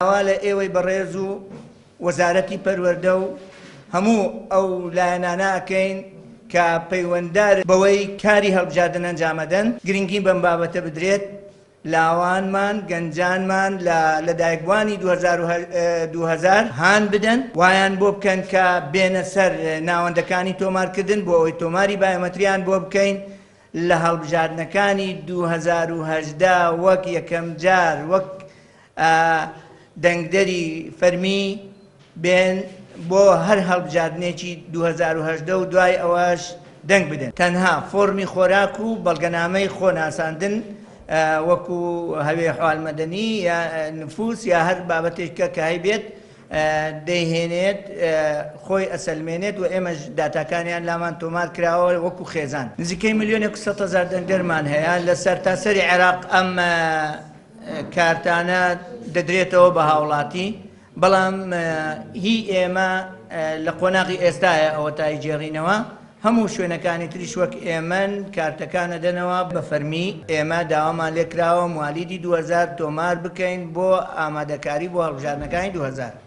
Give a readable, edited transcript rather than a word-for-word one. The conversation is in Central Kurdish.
داوا لە ئێوەی بەڕێز و وەزارەتی پەروەردە و هەموو ئەو لایەنانە ئەکەین کە پەیوەندارن بەوەی کاری هەڵبژاردن ئەنجامەدەن، گرنگی بەم بابەتە بدرێت، لاوانمان، گەنجانمان لە لەدایکبووانی 2000 هان بدەن، وایان بۆ بکەن کە بێنە سەر ناوەندەکانی تۆمارکردن بۆ ئەوەی تۆماری بایۆمەتریان بۆ بکەین لە هەڵبژاردنەکانی 2018 وەک یەکەمجار وەک دەنگدەری فەرمی بێن بۆ هەر هەڵبژاردنێکی 2018 و دوای ئەوەش دەنگ بدەن. تەنها فۆڕمی خۆراک و بەڵگەنامەی خۆناساندن وەکو هەوێ حوال مەدەنی یا نفوس یا هەر بابەتێک کە هەیبێت دەیهێنێت خۆی ئەسەلمێنێت و ئێمەش داتاکانیان لامان تۆمار کراوە وەکو خێزان. نزیکەی ملیۆنێک و 100,000 دەنگدەرمان هەیە لە سەرتاسەری عێراق. ئەم کارتانە دەدرێتەوە بە هاوڵاتی، بەڵام هی ئێمە لە قۆناغی ئێستاە ئەوە تای جێڕینەوە. هەموو شوێنەکانی تریش وەک ئێمەن کارتەکان ئەدەنەوە بە فەرمی. ئێمە داوامان لێکراوە موالیدی 2000 تۆمار بکەین بۆ ئامادەکاری بۆ هەڵبژاردنەکانی 2018.